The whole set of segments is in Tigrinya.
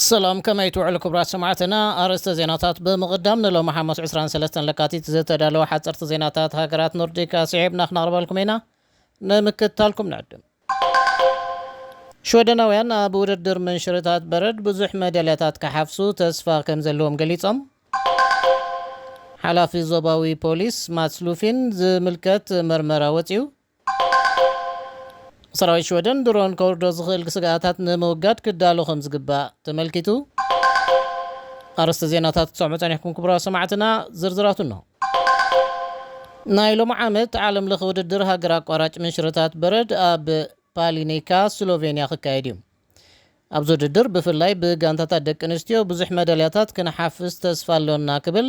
ሰላም፣ ከመይ ትውዕሉ ክቡራት ሰማዕትና? ኣርእስተ ዜናታት ብምቕዳም፣ ንሎሚ ሓሙስ ዕስራን ሰለስተን ለካቲት ዝተዳለወ ሓፀርቲ ዜናታት ሃገራት ኖርዲክ ኣስዒብና ክነቕርበልኩም ኢና። ንምክትታልኩም ንዕድም። ሽወደናውያን ኣብ ውድድር ምንሽርታት በረድ ብዙሕ መዳልያታት ክሓፍሱ ተስፋ ከም ዘለዎም ገሊጾም። ሓላፊ ዞባዊ ፖሊስ ማትስ ሉፊን ዝምልከት መርመራ ወጺኡ። ሰራዊት ሽወደን ድሮን ከውርዶ ዝኽእል ስግኣታት ንምውጋድ ክዳሎ ከም ዝግባእ ተመልኪቱ። ኣርእስተ ዜናታት ክትሰምዑ ጸኒሕኩም ክቡራት ሰማዕትና፣ ዝርዝራቱ እንሆ። ናይ ሎሚ ዓመት ዓለም ለኸ ውድድር ሃገር ኣቋራጭ ምንሽርታት በረድ ኣብ ፓሊኒካ ስሎቬንያ ክካየድ እዩ። ኣብዚ ውድድር ብፍላይ ብጋንታታት ደቂ ኣንስትዮ ብዙሕ መዳልያታት ክንሓፍስ ተስፋ ኣሎና ክብል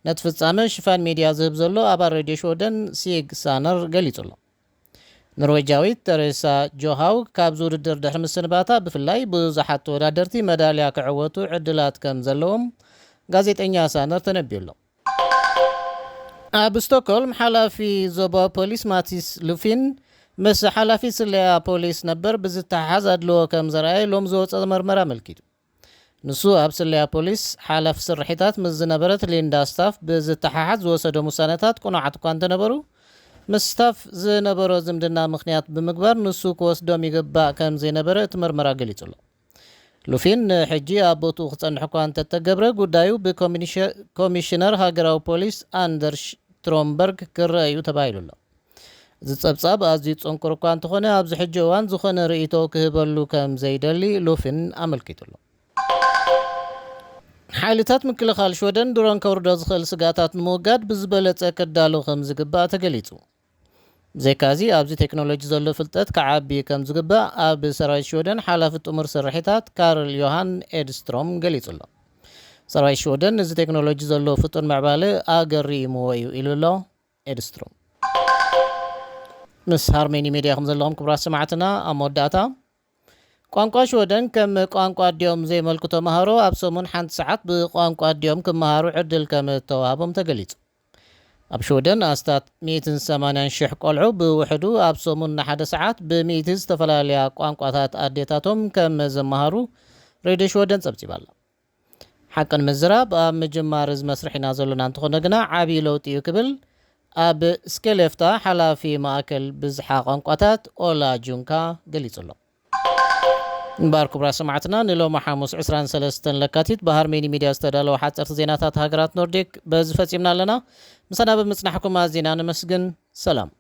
ነቲ ፍጻመ ሽፋን ሚድያ ዝህብ ዘሎ ኣባል ሬድዮ ሽወደን ሲግ ሳነር ገሊጹ ኣሎ። ኖርዌጃዊት ተሬሳ ጆሃው ካብዚ ውድድር ድሕሪ ምስንባታ ብፍላይ ብዙሓት ተወዳደርቲ መዳልያ ክዕወቱ ዕድላት ከም ዘለዎም ጋዜጠኛ ሳነር ተነቢዩ ኣሎ። ኣብ ስቶክሆልም ሓላፊ ዞባ ፖሊስ ማቲስ ሉፊን ምስ ሓላፊ ስለያ ፖሊስ ነበር ብዝተሓሓዝ ኣድልዎ ከም ዘርኣየ ሎም ዝወፀ መርመራ ኣመልኪቱ። ንሱ ኣብ ስለያ ፖሊስ ሓላፊ ስርሒታት ምስ ዝነበረት ሊንዳ ስታፍ ብዝተሓሓዝ ዝወሰዶም ውሳነታት ቅኑዓት እኳ እንተነበሩ፣ ምስ ስታፍ ዝነበሮ ዝምድና ምኽንያት ብምግባር ንሱ ክወስዶም ይግባእ ከም ዘይነበረ እቲ መርመራ ገሊጹ ኣሎ። ሉፊን ንሕጂ ኣብ ቦትኡ ክጸንሕ እኳ እንተተገብረ፣ ጉዳዩ ብኮሚሽነር ሃገራዊ ፖሊስ ኣንደርሽ ትሮምበርግ ክረአ እዩ ተባሂሉ ኣሎ። እዚ ጸብጻብ ኣዝዩ ጽንኩር እኳ እንተኾነ፣ ኣብዚ ሕጂ እዋን ዝኾነ ርእይቶ ክህበሉ ከም ዘይደሊ ሉፊን ኣመልኪቱ ኣሎ። ሓይልታት ምክልኻል ሽወደን ድሮን ከውርዶ ዝኽእል ስጋታት ንምውጋድ ብዝበለጸ ክዳሎ ከም ዝግባእ ተገሊጹ። ብዘይካዚ ኣብዚ ቴክኖሎጂ ዘሎ ፍልጠት ክዓቢ ከም ዝግባእ ኣብ ሰራዊት ሽወደን ሓላፊ ጥሙር ስርሒታት ካርል ዮሃን ኤድስትሮም ገሊጹ ኣሎ። ሰራዊት ሽወደን እዚ ቴክኖሎጂ ዘሎ ፍጡን ምዕባለ ኣገሪምዎ እዩ ኢሉ ኣሎ ኤድስትሮም። ምስ ሃርሜኒ ሜድያ ከም ዘለኹም ክቡራት ሰማዕትና፣ ኣብ መወዳእታ ቋንቋ ሽወደን ከም ቋንቋ ኣዲኦም ዘይመልኩ ተምሃሮ ኣብ ሰሙን ሓንቲ ሰዓት ብቋንቋ ኣዲኦም ክመሃሩ ዕድል ከም እተዋህቦም ተገሊጹ። ኣብ ሽወደን ኣስታት ሚእትን ሰማንያን ሽሕ ቆልዑ ብውሕዱ ኣብ ሰሙን ንሓደ ሰዓት ብሚእቲ ዝተፈላለያ ቋንቋታት ኣዴታቶም ከም ዝመሃሩ ሬድዮ ሽወደን ጸብጺባ ኣላ። ሓቂ ንምዝራብ ኣብ ምጅማር እዚ መስርሕ ኢና ዘሎና እንተኾነ ግና ዓብዪ ለውጢ እዩ ክብል ኣብ ስኬሌፍታ ሓላፊ ማእከል ብዝሓ ቋንቋታት ኦላ ጁንካ ገሊጹ ኣሎ። እምበኣር ክቡራት ሰማዕትና ንሎሚ ሓሙስ ዕስራን ሰለስተን ለካቲት ብሃርሜኒ ሚድያ ዝተዳለወ ሓፀርቲ ዜናታት ሃገራት ኖርዲክ በዚ ፈጺምና ኣለና። ምሳና ብምጽናሕኩም ኣዚና ነመስግን። ሰላም።